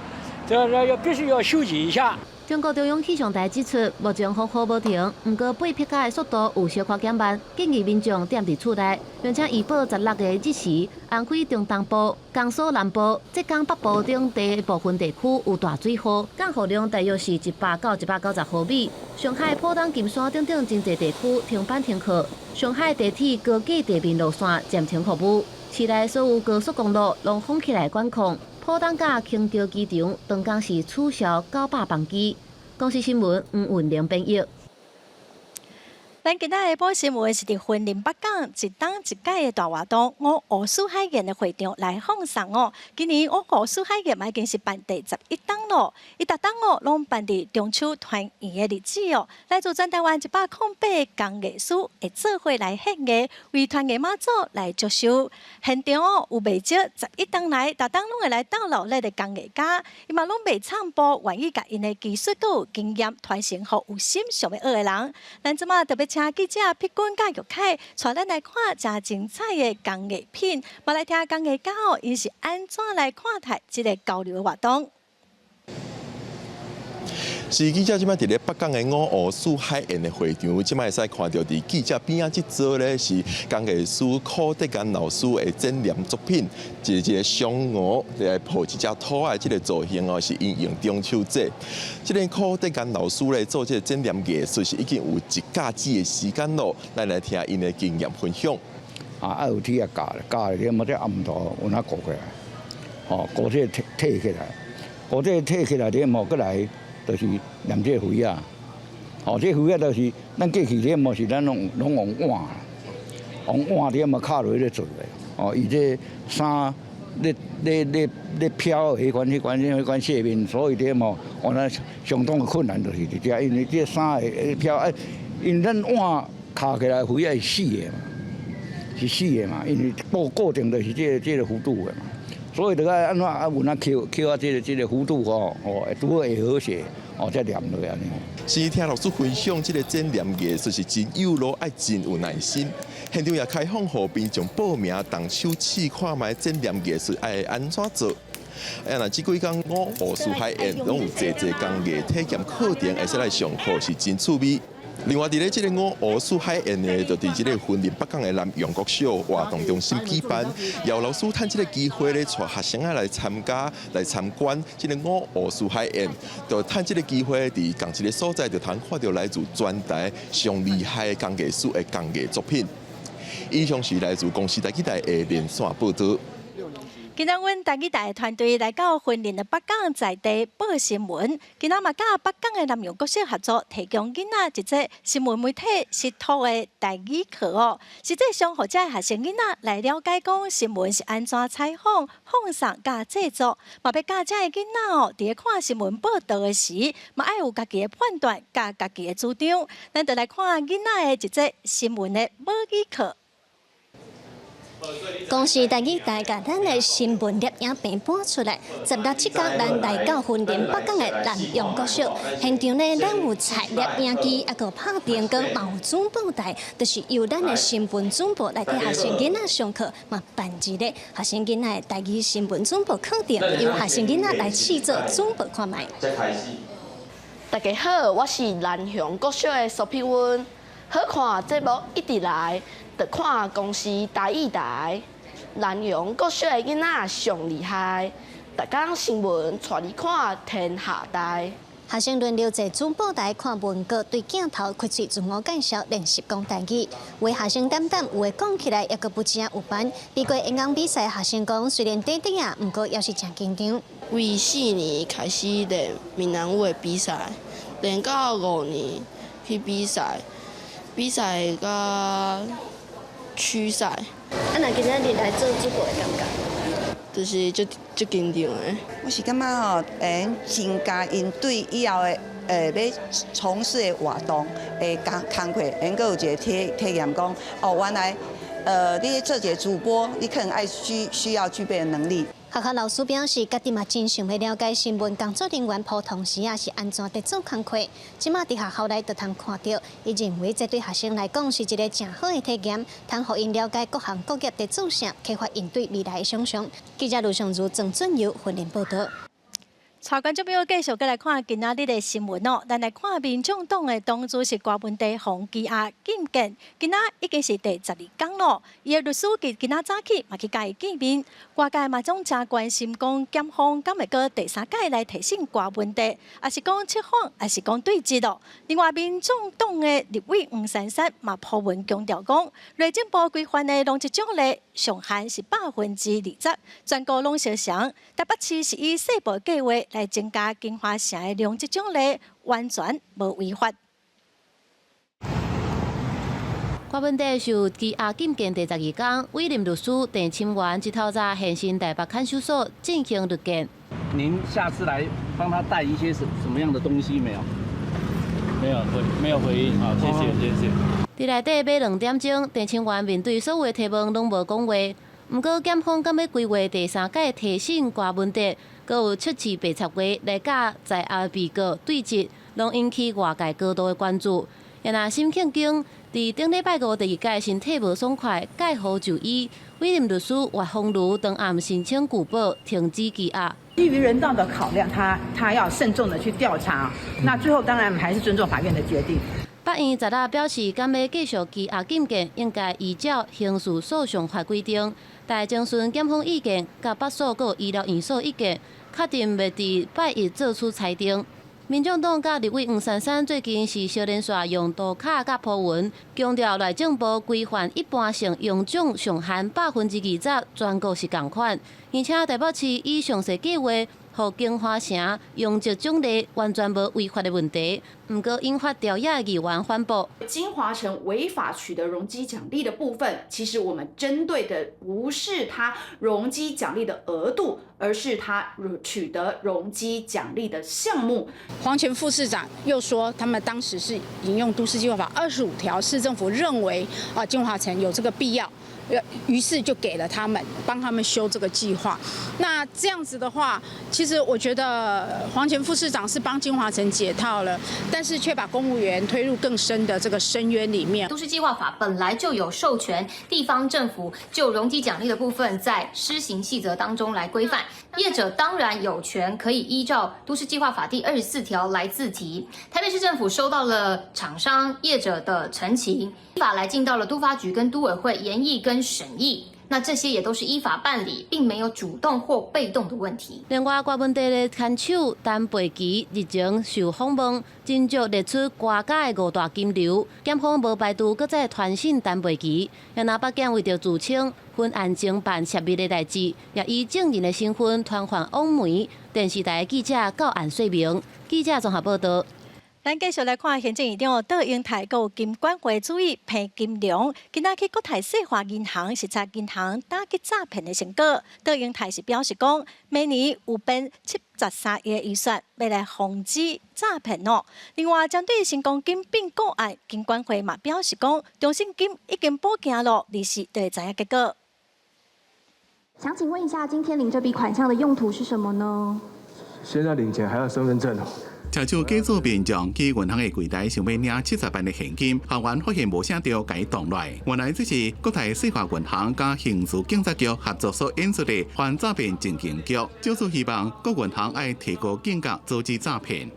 這要必須要修剪一下。中國中央氣象台指出，目前風雨無停，毋過貝碧嘉的速度有小可減慢，建議民眾踮佇厝內，並且預報16個日時，安徽中東部、江蘇南部、浙江北部等地部分地區有大水雨，降雨量大約是100到190毫米。上海、浦東、金山等等真濟地區停班停課，上海地鐵高架地面路線暫停服務，市內所有高速公路攏封起來管控。浦東佮虹橋機場當工時取消900班機。公視新聞吳雲玲編譯。咱今仔下晡新聞是佇雲林北港一冬一屆的大活動五湖四海宴的會場來放送哦。今年五湖四海宴已經是辦第11冬咯，伊逐冬哦攏辦佇中秋團圓的日子哦。來自全台灣108個工藝師會做伙來獻藝，為團圓媽祖來祝壽。現場哦有袂少11冬來，逐冬攏會來鬥熱鬧的工藝家，伊嘛攏袂藏步，願意共𪜶的技術閣有經驗傳承予有心想欲學的人。咱這馬特別請記者碧君佮玉凱，帶咱來看誠精彩的工藝品，嘛來聽工藝家哦，𪜶是按怎來看待這个交流的活動。是記者這擺佇咧北港的五湖四海宴的會場，這擺會使看著佇記者邊仔這座咧是工藝師柯德干老師的展覽作品，一個一個雙鵝來抱一隻兔仔這个造型哦，是因應中秋節。這个柯德干老師咧做這个展覽藝術是已經有一甲子的時間咯，咱來聽𪜶的經驗分享。啊，愛有鐵仔鉸，鉸了麼這暗頭有哪固起來，吼，固這個提起來，固這個提起來了麼，閣來。就是黏這個粉仔，吼，這個粉仔就是咱過去咧，嘛是咱攏攏用碗，用碗咧嘛敲落咧做的，哦，伊這衫咧咧咧咧飄彼款彼款彼款細面，所以咧嘛，原來相當的困難就是佇遮，因為這衫會會飄，哎，因為咱碗敲起來粉仔是死的嘛，是死的嘛，因為固固定就是這個這个弧度的嘛。所以就愛按怎啊有哪扣扣啊，這个這个弧度吼，吼會拄好會和諧，哦，才黏落按呢。是聽老師分享，這个展覽藝術是真有路，愛真有耐心。現場也開放予民眾報名動手試看覓展覽藝術愛按怎做。哎，若這幾工五湖四海宴攏有濟濟工藝體驗課程，會使來上課是真趣味。另外，佇咧這个五湖四海宴呢，就佇這个雲林北港的南陽國小活動中心舉辦，姚老師趁這个機會咧，帶學生仔來參加、來參觀這个五湖四海宴，就趁這个機會，佇仝一个所在，就通看著來自全台上厲害的工藝師的工藝作品。以上是來自公視台語台的連線報導。今仔阮台語台的團隊來到雲林的北港在地報新聞，今仔嘛佮北港的南陽國小合作，提供囡仔一節新聞媒體實塗的台語課哦。實際上，予遮學生囡仔來了解講新聞是按怎採訪、放送佮製作，嘛欲教遮的囡仔哦，佇咧看新聞報導的時，嘛愛有家己的判斷佮家己的主張。咱就來看囡仔的一節新聞的母語課。公視台語台共咱的新聞攝影棚搬出來，16這工咱來到雲林北港的南陽國小現場呢，咱有採攝影機，抑閣拍燈光，嘛有主播台，就是由咱的新聞主播來替學生囡仔上課，嘛辦一个學生囡仔的台語新聞主播課程，由學生囡仔來試做主播看覓。大家好，我是南陽國小的蘇碧溫，好看節目一直來。就看公視台語台，南陽國小的囡仔上厲害，逐工新聞帶你看天下大。學生輪流坐主播台看文稿，對鏡頭開喙自我介紹，練習講台語。有的學生膽膽，有的講起來猶閣不誠有範。比過演講比賽，學生講雖然短短仔，毋過猶是誠緊張。為4年開始練閩南語的比賽，練到5年去比賽，比賽到區賽。啊，若今仔日來做主播的感覺？就是足足緊張的。我是感覺吼，會增加𪜶對以後的欲從事的活動的工工課，會閣有一个體體驗講，哦，原來你咧做一个主播，你可能愛需需要具備的能力。學校老師表示，家己嘛真想欲了解新聞工作人員普通時啊是按怎佇做工課。這馬佇學校內就通看著，伊認為這對學生來講是一个誠好的體驗，通予𪜶了解各行各業佇做啥，開發𪜶對未來的想像。記者盧尚如、鄭俊友雲林報導。帶觀眾朋友繼續閣來看今仔日的新聞哦。咱來看民眾黨的黨主席柯文哲予羈押禁見，今仔已經是第12工咯。伊的律師佇今仔早起嘛去共伊見面，外界嘛總誠關心講檢方敢會閣第三擺來提審柯文哲，抑是講測謊，抑是講對質咯。另外，民眾黨的立委黃珊珊嘛鋪文強調講，內政部規範的容積獎勵上限是20%，全國攏相像。台北市是以細部計畫來增加京華城的容積獎勵，完全無違法。柯文哲受羈押禁見第12工，委任律師鄭沁源這透早現身台北看守所進行律見。您下次來幫他帶一些什什麼樣的東西沒有？沒有回，沒有回應。好，謝謝，謝謝。佇內底欲2點鐘，鄭沁源面對所有的提問攏無講話。毋過檢方敢欲規劃第三擺提審柯文哲，閣有測試白插話來佮在押被告對質，攏引起外界高度的關注。若沈慶京佇頂禮拜五第二擺身體無爽快，蓋號就醫，委任律師岳宏儒當暗申請具保停止羈押。基於人道的考量，他要慎重的去調查。那最後當然還是尊重法院的決定。法院昨日表示，敢欲繼續羈押禁見，應該依照刑事訴訟法規定，待徵詢檢方意見、佮北訴閣醫療院所意見，確定欲佇拜一做出裁定。民眾黨佮立委黃珊珊最近是相連續用圖卡佮鋪文，強調內政部規範一般性容獎上限20%，全國是仝款，而且台北市以詳細計劃，予京華城容積獎勵完全無違法的問題，毋過引發朝野議員反駁。京華城違法取得容積獎勵的部分，其實我們針對的不是他容積獎勵的額度，而是他取得容積獎勵的項目。黃前副市長又說，他們當時是引用都市計劃法25條，市政府認為啊，京華城有這個必要。於是就給了他們，幫他們修這個計劃。那這樣子的話，其實我覺得黃前副市長是幫京華城解套了，但是卻把公務員推入更深的這個深淵裡面。都市計劃法本來就有授權地方政府就容積獎勵的部分，在施行細則當中來規範。業者當然有權可以依照都市計劃法第24條來自提。台北市政府收到了廠商業者的陳情，依法來進到了都發局跟都委會研議跟審議，那這些也都是依法辦理，並沒有主動或被動的問題。另外，柯文哲的牽手陳佩琪日前受訪問，真少列出柯家的五大金流，檢方無排除閣再傳訊陳佩琪。若北檢為著自稱分案偵辦涉密的代誌，也以證人的身份傳喚網媒、電視台記者到案說明。記者綜合報導。咱繼續來看行政院長卓榮泰閣金管會主委彭金龍，今仔去國泰世華銀行視察銀行打擊詐騙的成果。卓榮泰是表示講，明年有編73億的預算，欲來防止詐騙哦。另外，針對新光金併購案，金管會嘛表示講，中信金已經補件囉，24就會知影結果。想請問一下，今天領這筆款項的用途是什麼呢？現在領錢還要身份證哦。車手假做民眾去銀行的櫃台，想欲領70萬的現金，行員發現無啥著，共伊擋落來。原來這是國泰世華銀行佮刑事警察局合作所演出的反詐騙情景劇，就是希望各銀行愛提高警覺，阻止詐騙。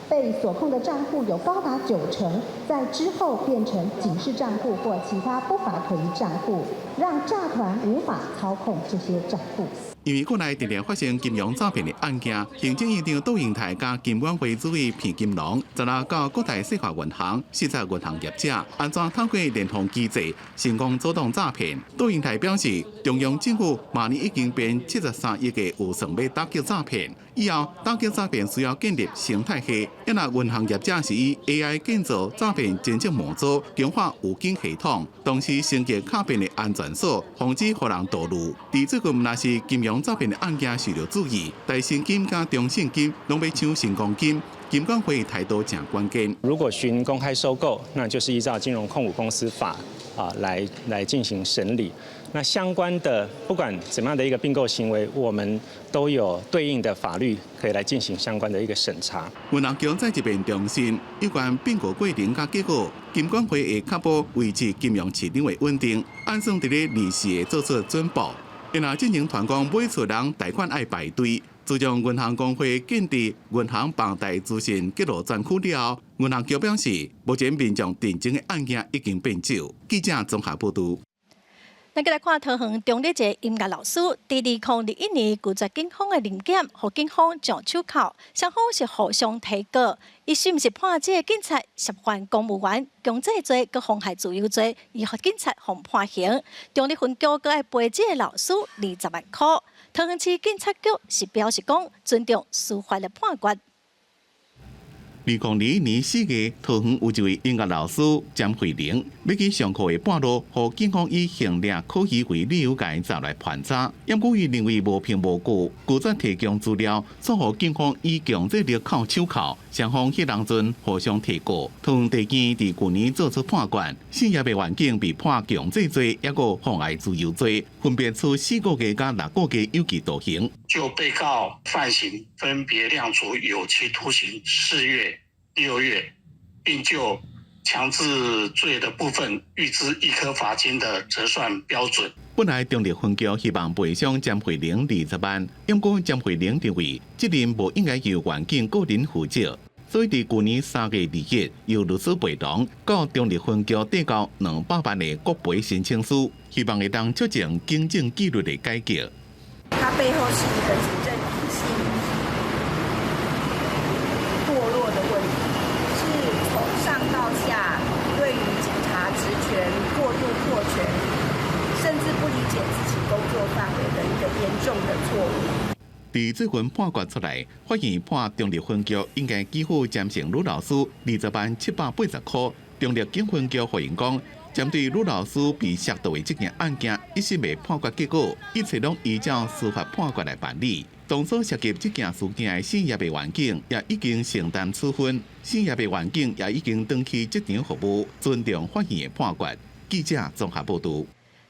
被鎖控的帳戶有高達9成，在之後變成警示帳戶或其他不法可疑帳戶，讓詐團無法操控這些帳戶。因為國內常常發生金融詐騙的案件，行政院長卓榮泰佮金管會主委彭金龍，昨日到國泰世華銀行視察銀行業者，按怎透過聯防機制成功阻擋詐騙。卓榮泰表示，中央政府明年已經編73億的預算欲打擊詐騙，以後打擊詐騙需要建立生態系，若銀行業者是以 AI 建造詐騙偵測模組，強化預警系統，同時升級卡片的安全鎖，防止予人盜入。佇最近若是金融詐騙的案件受著注意，台新金佮中信金攏欲搶新光金，金管會態度誠關鍵。如果循公開收購，那就是依照金融控股公司法啊來進行審理。那相關的不管怎麼樣的一個併購行為，我們都有對應的法律可以來進行相關的一個審查。銀行局再一遍重申，有關併購過程佮結果，金管會會確保維持金融市場的穩定，按算佇咧24會做出準報。然後進前傳講買厝人貸款愛排隊，自從銀行公會建置銀行房貸資訊揭露專區了後，銀行局表示，目前民眾認證的案件已經變少。記者綜合報導。咱閣來看桃園中壢一个音樂老師，佇2021年拒絕警方的臨檢，予警方上手銬，雙方是互相提告。伊是毋是判這个警察涉犯公務員強制罪、閣妨害自由罪，伊予警察予判刑。中壢分局閣愛賠這个老師20萬箍。桃園市警察局是表示講尊重司法的判決。2021年4月，桃園有一位音樂老師詹慧玲，欲去上課的半路，予警方以行掠可疑為理由，共伊抓來盤查。毋過伊認為無憑無據，拒絕提供資料，煞予警方以強制力銬手銬。雙方彼當陣互相提告，桃園地檢佇舊年做出判決，姓葉的員警被判強制罪，抑閣妨礙自由罪，分別處4個月佮6個月有期徒刑。就被告犯行分別量處有期徒刑4月、6月，並就強制罪的部分預支易科罰金的折算標準。本來中壢分局希望賠償詹慧玲20萬，毋過詹慧玲認為責任無應該由員警個人負責，所以佇舊年3月2日由律師陪同到中壢分局遞交200萬的國賠申請書，希望會當促進警政紀律的改革。它背後是一個警政體系墮落的問題，是從上到下對於警察職權過度擴權，甚至不理解自己工作範圍的一個嚴重的錯誤。佇這份判決出來，法院判中壢分局應該給付詹姓女老師20萬780箍。中壢警分局回應講，針對女老師被摔倒的這件案件，一時未判決結果，一切攏依照司法判決來辦理。當初涉及這件事件的姓葉的員警也已經承擔處分，姓葉的員警也已經轉去職場服務，尊重法院的判決。記者綜合報導。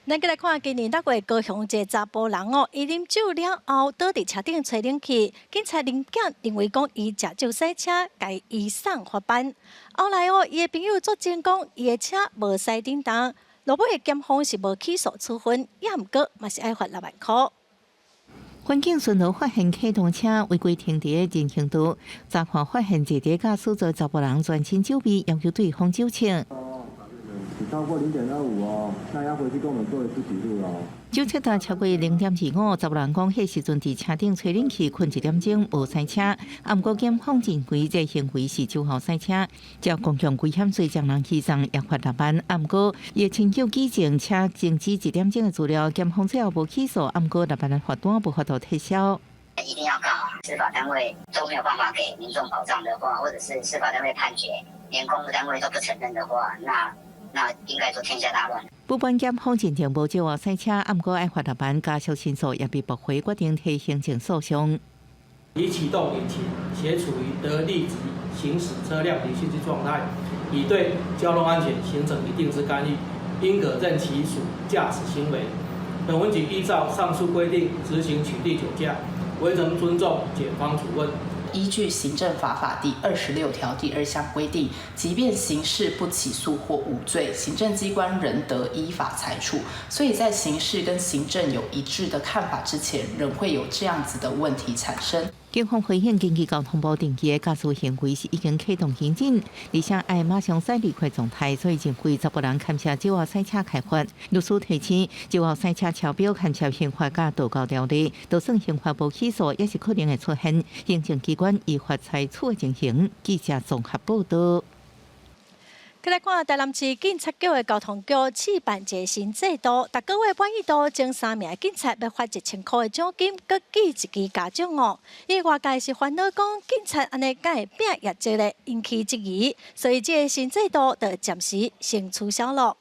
咱閣來看，今年6月高雄一个查埔人哦，伊啉酒了後倒佇車頂吹冷氣，警察臨檢認為講伊食酒駛車，共伊移送法辦。後來哦，伊的朋友作證講，伊的車無駛振動，落尾的檢方是無起訴處分，也毋過嘛是愛罰6萬箍。巡警巡邏發現客動車違規停佇人行道，查看發現坐佇駕駛座查埔人全身酒味，要求對方酒測。超過0.25哦，那要回去跟我們做一次筆錄哦。酒測達超過0.25，查埔人講，彼時陣佇車頂吹冷氣，睏一點鐘無駛車。啊，毋過檢方認為這行為是酒後駛車，照公共危險罪將人起訴也罰6萬。啊，毋過伊親友舉證車靜止一點鐘的資料，檢方最後無起訴，啊，毋過6萬的罰單無法度撤銷。一定要告，司法單位都沒有辦法給民眾保障的話，或者是司法單位判決連公務單位都不承認的話，那應該說天下大亂。不管檢方認定無酒後駛車，毋過愛罰6萬，家屬申訴也被駁回，決定提行政訴訟。已啟動引擎，且處於得立即行駛車輛離心之狀態，已對交通安全形成一定之干預，應可認其屬駕駛行為。本分局依照上述規定執行取締酒駕，惟仍尊重檢方處分。依據行政法法第26條第2項規定，即便刑事不起訴或無罪，行政機關仍得依法裁處。所以在刑事跟行政有一致的看法之前，仍會有這樣子的問題產生。警方回應，根據交通部定義的駕駛行為是已經啟動行政，而且愛馬上駛離開狀態，所以認為查埔人牽涉酒後駛車開罰。律師提醒，酒後駛車超標牽涉刑法佮道交條例，就算刑法無起訴，也是可能會出現行政機關依法裁處的情形。記者綜合報道。閣來看台南市警察局的交通局試辦一个新制度，逐個月滿意度前3名的警察欲發1000箍的獎金，閣記一支嘉獎哦。因為外界是煩惱講，警察按呢敢會拼業績咧，引起質疑，所以這个新制度就暫時先取消囉。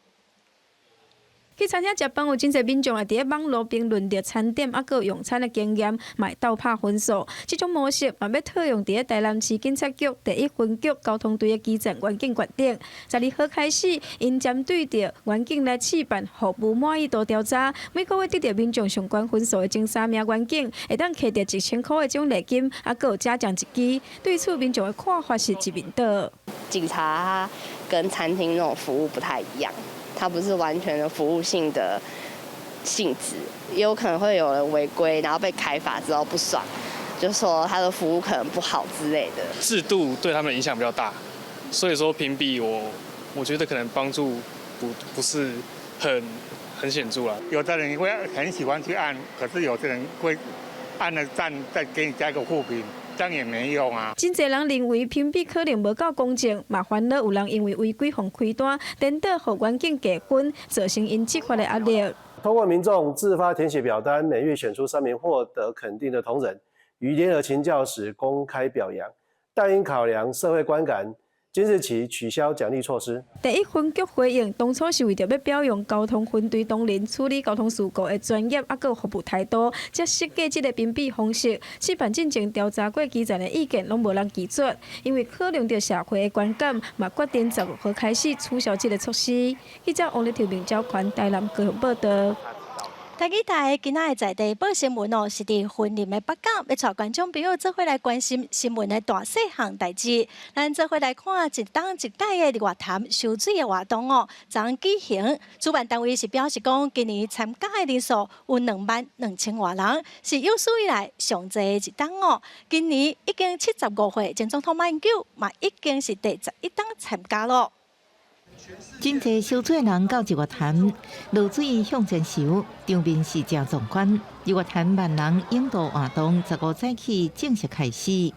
去餐廳食飯有真濟民眾會佇咧網路評論著餐點，抑閣用餐的經驗，嘛會鬥拍分數。這種模式嘛欲套用佇咧台南市警察局第一分局交通隊的基層員警決定。12號開始，𪜶針對著員警來試辦服務滿意度調查，每個月得著民眾上懸分數的前三名員警，會當摕著1000箍的獎勵金，抑閣有嘉獎一支。對此民眾的看法是一面倒。警察跟餐廳那種服務不太一樣。它不是完全的服務性的性質，也有可能會有人違規，然後被開罰之後不爽，就說他的服務可能不好之類的。制度對他們影響比較大，所以說評比我覺得可能幫助不是很顯著啦。有的人會很喜歡去按，可是有的人會按了讚再給你加個負評。這樣也沒用啊！真濟人認為評比可能無夠公正，嘛煩惱有人因為違規予開單，顛倒予員警加分，造成𪜶執法的壓力。通過民眾自發填寫表單，每月選出3名獲得肯定的同仁，於聯合勤教時公開表揚，但因考量社會觀感，今日起取消獎勵措施。第一分局回應，當初是為著欲表揚交通分隊同仁處理交通事故的專業，抑閣服務態度，才設計這個評比方式。試辦進前調查過基層的意見，攏無人拒絕，因為考量著社會的觀感，嘛決定15號開始取消這個措施。記者王立條、明昭權台南高雄報導。台語台今仔的在地報新聞哦，是佇雲林的北港，欲帶觀眾朋友做伙來關心新聞的大細項代誌。咱做伙來看一冬一擺的日月潭修水的活動哦，昨昏舉行。主辦單位是表示講，今年參加的人數有22,000外人，是有史以來上濟的一冬哦。今年已經75歲，前總統馬英九嘛已經是第11冬參加咯。真濟修水人到日月潭落水向前游，場面是誠壯觀。日月潭萬人泳渡活動15早起正式開始。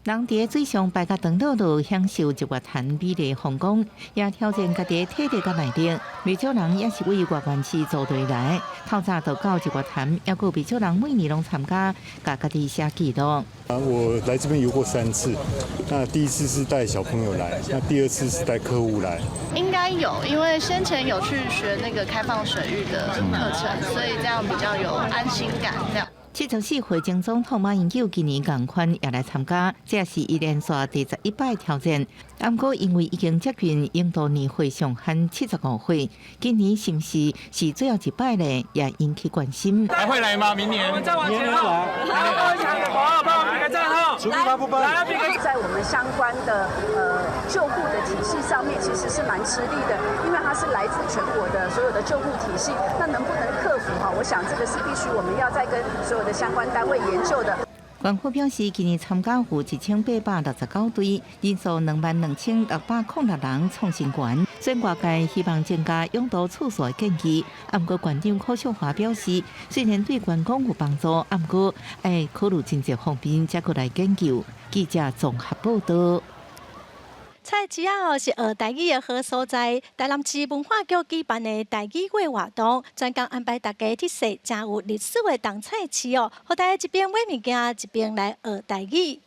人佇水上排甲長樂樂，享受日月潭美麗風光，也挑戰家己體力佮耐力。袂少人也是為外縣市組隊來，透早就到日月潭，抑閣袂少人每年攏參加，共家己寫記錄。啊，我來這邊遊過3次，那第一次是帶小朋友來，那第二次是帶客戶來。應該有，因為先前有去學那個開放水域的課程，所以這樣比較有安心感。這樣。74歲前總統馬英九今年仝款也來參加，這是伊連續第11擺挑戰。毋過因為已經接近泳渡年歲上限75歲，今年是毋是是最後一擺咧，也引起關心。還會來嗎？明年？我們再往前來，在我們相關的救護的體系上面，其實是蠻吃力的，因為它是來自全國的所有的救護體系，那能不能克服哈？我想這個是必須我們要再跟所有的相關單位研究的。縣府表示，今年參加有1869隊，人數22,606人創新高。雖然外界希望增加泳渡次數的建議，毋過縣長柯秀華表示，雖然對觀光有幫助，毋過愛考慮真濟方面，才閣來研究。記者綜合報導。菜市仔哦，是學台語的好所在。台南市文化局舉辦的台語月活動，專工安排大家去踅誠有歷史的冬菜市哦，予大家一邊買物件，一邊來學台語。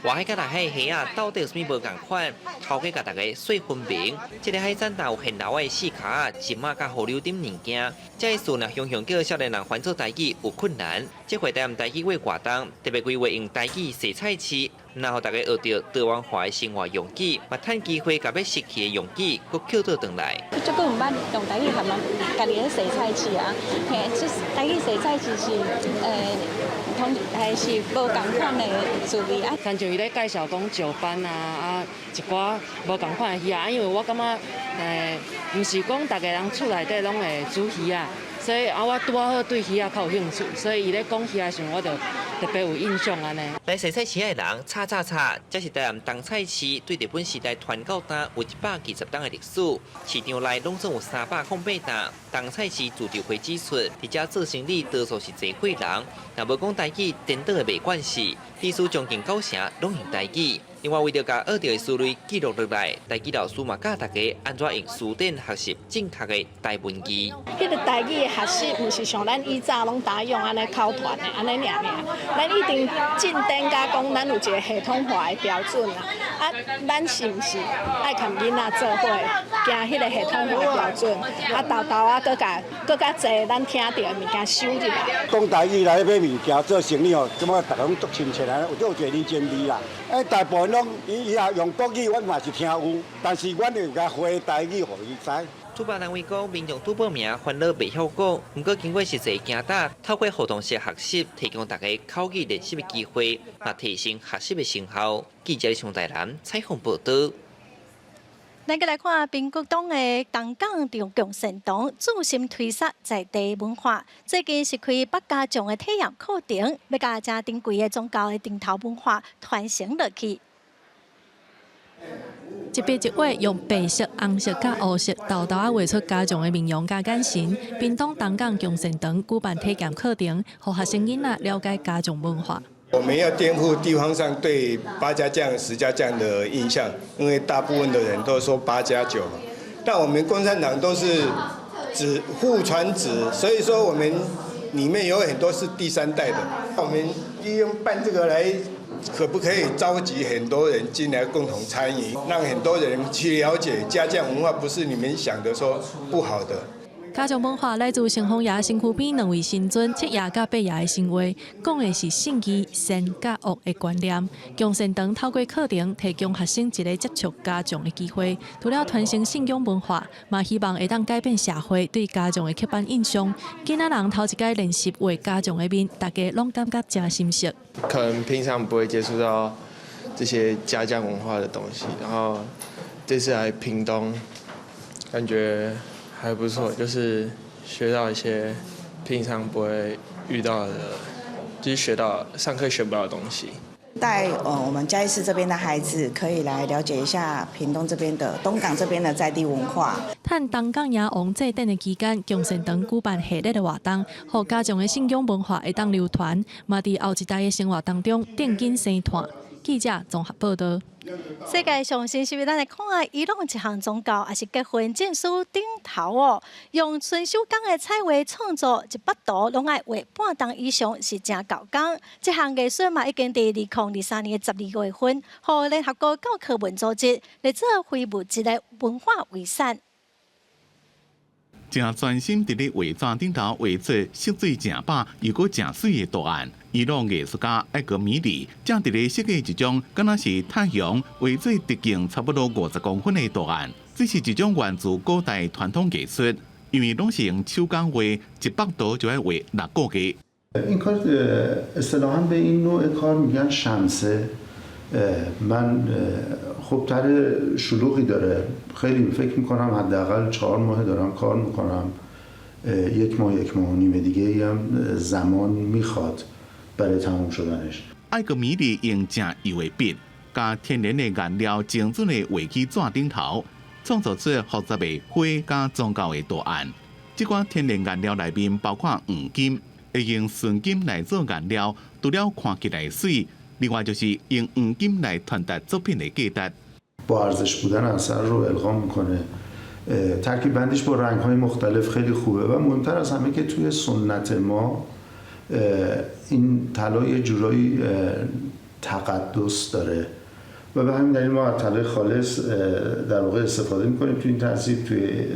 外海佮內海蝦仔到底有啥物無仝款？頭家共大家說分明。這个海產若有現老的四跤仔、石仔佮河流頂物件，這个事若雄雄叫少年人翻做台語有困難。這回台南台語月活動特別規劃用台語踅菜市，然後大家學著台灣話的生活用語，嘛趁機會共欲失去的用語閣抾倒轉來。足久毋捌用台語含人家己咧踅菜市啊，嘿，這台語踅菜市是通還是無仝款的滋味啊。親像伊咧介紹講石斑啊，啊一寡無仝款的魚仔，因為我感覺毋是講逐个人厝內底攏會煮魚仔，所以啊我拄仔好對魚仔較有興趣，所以伊咧講魚仔時陣，我就特別有印象按呢。來踅菜市的人，吵吵吵，這是台南冬菜市對日本時代傳到今有120冬的歷史。市場內攏總有308檔。东菜市自治会指出，伫遮做生理多数是济岁人，若無講台語，顛倒會袂慣勢。歷史將近九成攏用台語。另外，為著共學著的思維記錄落來，台語老師嘛教大家按怎用辭典學習正確的台文字。彼个台語的學習，毋是像咱以早攏打用按呢口傳的按呢爾爾，咱一定進展甲講，咱有一个系統化的標準啊。啊，咱是毋是愛共囡仔做伙行彼个系統化的標準？啊，沓沓仔閣共閣較濟咱聽著的物件收入來。講台語來買物件做生意吼，感覺逐家攏足親切啊，有足有一個人情味啦。欸，大部分攏伊伊也用國語，阮嘛是聽有，但是阮會共回台語予伊知。主辦單位講，民眾拄報名煩惱袂曉講，毋過經過實際行踏，透過互動式學習，提供大家口語練習的機會，嘛提升學習的成效。記者上台南採訪報導。咱閣來看屏東的東港中共善堂注心推捒在地文化，最近是開百家將的體驗課程，欲共遮珍貴的宗教的燈頭文化傳承落去。一筆一畫用白色、紅色佮烏色，沓沓仔畫出家將的面容佮眼神。屏東東港共善堂舉辦體驗課程，予學生囡仔了解家將文化。我們要顛覆地方上對八家將、十家將的印象，因為大部分的人都說八加九嘛。但我們共善堂都是子父傳子，所以說我們裡面有很多是第三代的。我們利用辦這個來，可不可以召集很多人進來共同參與，讓很多人去了解家將文化，不是你們想的說不好的。家將文化來自城隍爺身軀邊兩位神尊七爺佮八爺的神話，講的是信義善佮惡的觀念。共善堂透過課程提供學生一个接觸家將的機會，除了傳承信仰文化，嘛希望會當改變社會對家將的刻板印象。囡仔人頭一擺練習畫家將的面，大家攏感覺誠心適。可能平常不會接觸到這些家將文化的東西，然後這次來屏東，感覺還不錯，就是學到一些平常不會遇到的，就是學到上課學不到的東西。帶我們嘉義市這邊的孩子可以來了解一下屏東這邊的東港這邊的在地文化。趁東港爺王祭典的期間，共善堂舉辦系列的活動，予家將的信仰文化會當流傳，嘛佇後一代的生活當中奠緊生團。記者綜合報導。世界上新是咱來看伊朗一項宗教，也是結婚證書頂頭哦，用純手工的彩畫創作一幅圖，攏愛畫半鐘以上，是誠猴工。這項藝術嘛，已經佇2023年的12月份，予聯合國教科文組織列做非物質的文化遺產。誠專心佇咧畫紙頂頭畫出色水誠飽又閣誠媠的圖案。伊朗藝術家艾格米里正佇咧設計一張敢若是太陽畫做直徑差不多50公分的圖案。這是一種源自古代傳統藝術，因為攏是用手工畫，一幅圖就愛畫6個月。 این کار اصطلاحا به این نوع کار میگن شمسه. من خب طرح شلوغی داره خیلی، فکر میکنم حداقل 4 ماه دارم کار میکنم. یک ماه، یک ماه و نیم دیگه هم زمان میخواد برای تموم شدنش. 艾格米里用誠幼的筆，共天然的顏料精準的畫佇紙頂頭，創造出複雜的花佮宗教的圖案。這款天然顏料內面包括黃金，會用純金來做顏料，除了看起來媠，另外就是用黃金來傳達作品的價值。 با ارزش بودن اثر رو القا میکنه. ترکیب بندیش با رنگ های مختلف خیلی خوبه و مهمتر از همه که توی سنت ما این طلا یه جورایی تقدس داره و به همین دلیل ما از طلای خالص در واقع استفاده میکنیم توی این تذهیب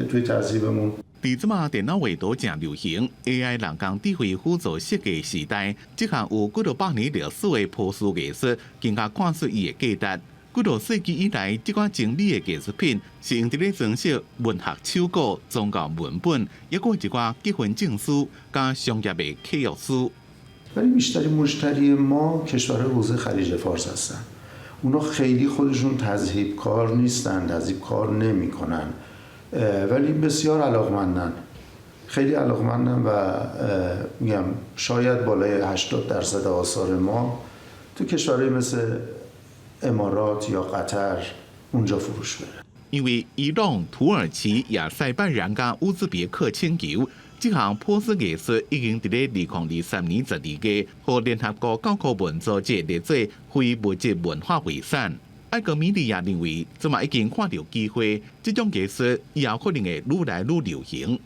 توی تذهیبمون. 佇這馬電腦畫圖誠流行，AI 人工智慧輔助設計時代，這項有幾多百年歷史的波斯藝術，更加看出伊的價值。幾多世紀以來，這款精美的藝術品是用佇咧裝飾文學手稿、宗教文本，抑閣一寡結婚證書、佮商業的契約書。 ولی بیشترین مشتری ما کشورهای حوزه خلیج فارس هستن. اونا خیلی خودشون تذهیب کار نیستن، تذهیب کار نمیکنن، ولی بسیار علاقمندن، خیلی علاقمندن و میگم شاید بالای 80٪ آثار ما تو کشورهای مثل امارات یا قطر اونجا فروش بره. 因為伊朗、土耳其、亞塞拜然佮烏茲別克請求，這項波斯藝術已經佇咧2023年12月，予聯合國教科文組織列做非物質文化遺產。艾格米利亞認為，這馬已經看著機會，這種藝術以後可能會愈來愈流行。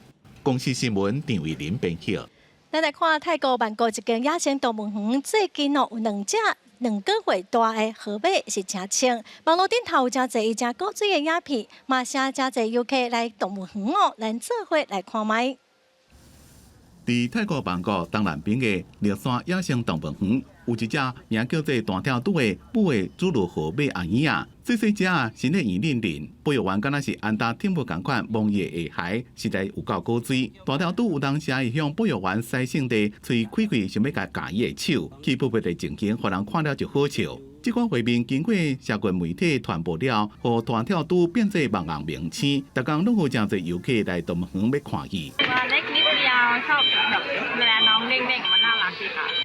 公視新聞陳慧琳編輯。咱來看泰國曼谷一間野生動物園，最近哦有兩隻2個月大的河馬是誠穿，網路頂頭有誠濟伊誠古錐的影片，嘛請誠濟遊客來動物園哦，咱做伙來看覓。佇泰國曼谷東南邊的獵山野生動物園，有一隻名叫做彈跳豬的母的侏儒河馬阿嬰仔，細細隻啊，身體圓輪輪，保育員敢若是安達天母仝款摸伊的下頦，實在有夠古錐。彈跳豬有當時會向保育員使性地喙開開，想欲共咬伊的手，氣噗噗的情形，予人看了就好笑。這款畫面經過社群媒體傳播了，予彈跳豬變做網紅明星，逐工攏有誠濟遊客來動物園欲看伊。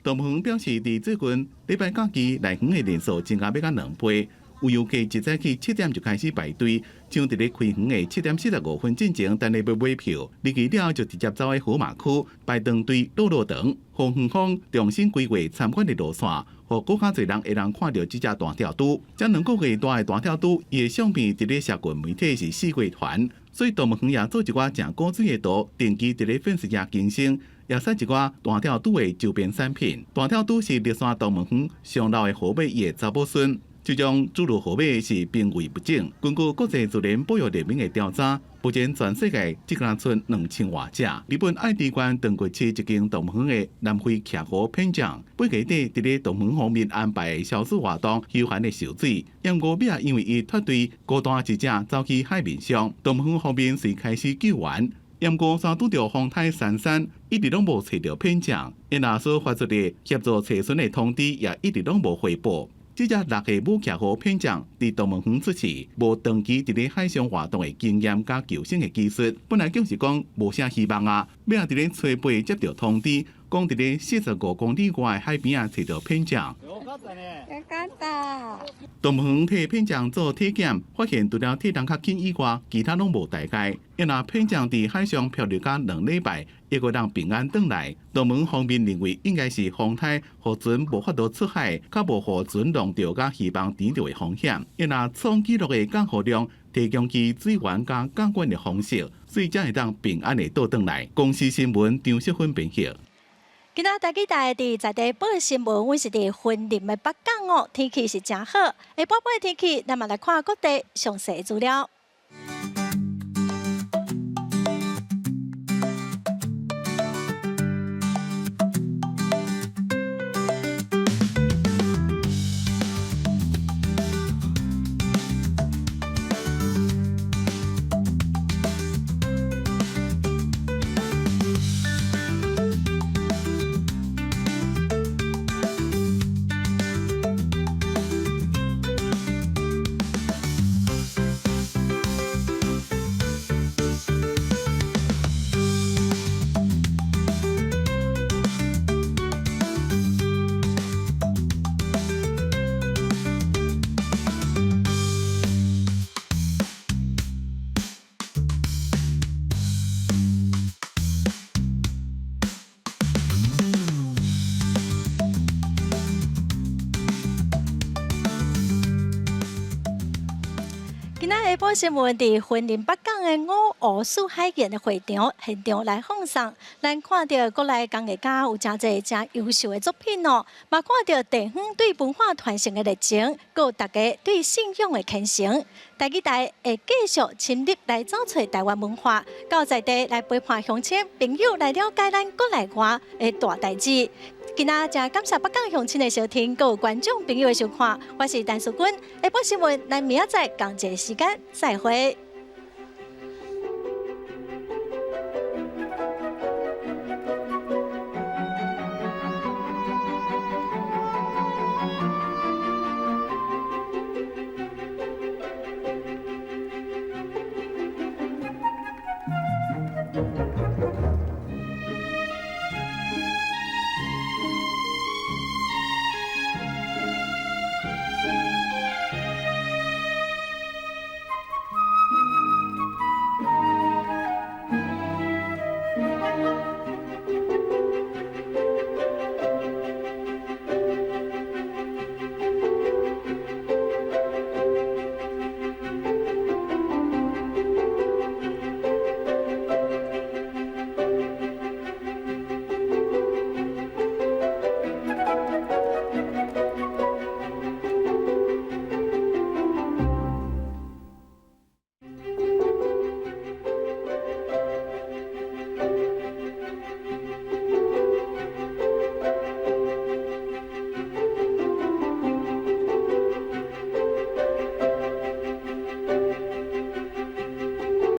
動物園表示，佇最近禮拜假期來園的人數增加欲到2倍，有遊客一早起7點就開始排隊，像佇咧開園的7點45分進前等咧欲買票，入去了就直接走去河馬區排長隊落落長，予園方重新規劃參觀的路線，予閣較濟人會當看著這隻彈跳豬。這2個月大的彈跳豬，伊的相片佇咧社群媒體是四處傳，所以動物園也做一寡誠古錐的圖，定期佇咧粉絲頁更新。也使一寡彈跳豬的周邊產品。彈跳豬是獵山動物園上老的河馬，伊的查某孫。這種侏儒河馬是瀕危物種。根據國際自然保育聯盟的調查，目前全世界只敢賰2000外隻。日本愛知縣長崎市一間動物園的南非騎虎片匠，八月底佇咧動物園方面安排的消暑活動休閒的受水，毋過尾仔因為伊脫隊孤單一隻走去海面上，動物園方面遂開始救援。毋過煞拄著風颱珊珊，一直攏無揣著片匠，𪜶若所發出的協助揣孫的通知也一直攏無回報。這隻6歲母騎虎片匠佇動物園出世，無長期佇咧海上活動的經驗佮救生的技術，本來就是講無啥希望啊。尾仔佇咧初八接著通知，講佇咧45公里外的海邊仔揣著片匠。動物園替片匠做體檢，發現除了體重較輕以外，其他攏無大礙。𪜶若片匠佇海上漂流甲2禮拜，猶閣通平安轉來。動物園方面認為，應該是風颱予船無法度出海，較無予船弄著佮魚網纏著的風險。𪜶若創紀錄的降雨量，提供其水源佮監管的方式，所以才會當平安的倒轉來。公視新聞張淑芬編譯。今仔台語台佇在地報新聞，阮是佇雲林的北港哦，天氣是誠好。下半晡天氣，咱嘛來看各地詳細資料。今仔下晡新聞佇雲林北港的五湖四海宴的會場現場來放送，咱看著國內工藝家有誠濟誠優秀的作品哦，嘛看著地方對文化傳承的熱情，閣有大家對信仰的虔誠。台語台會繼續深入來走揣台灣文化，到在地來陪伴鄉親朋友來了解咱國內外的大代誌。今仔誠感謝北港鄉親的收聽，閣有觀眾朋友的收看，我是陳淑君。下晡新聞，咱明仔載仝一个時間再會。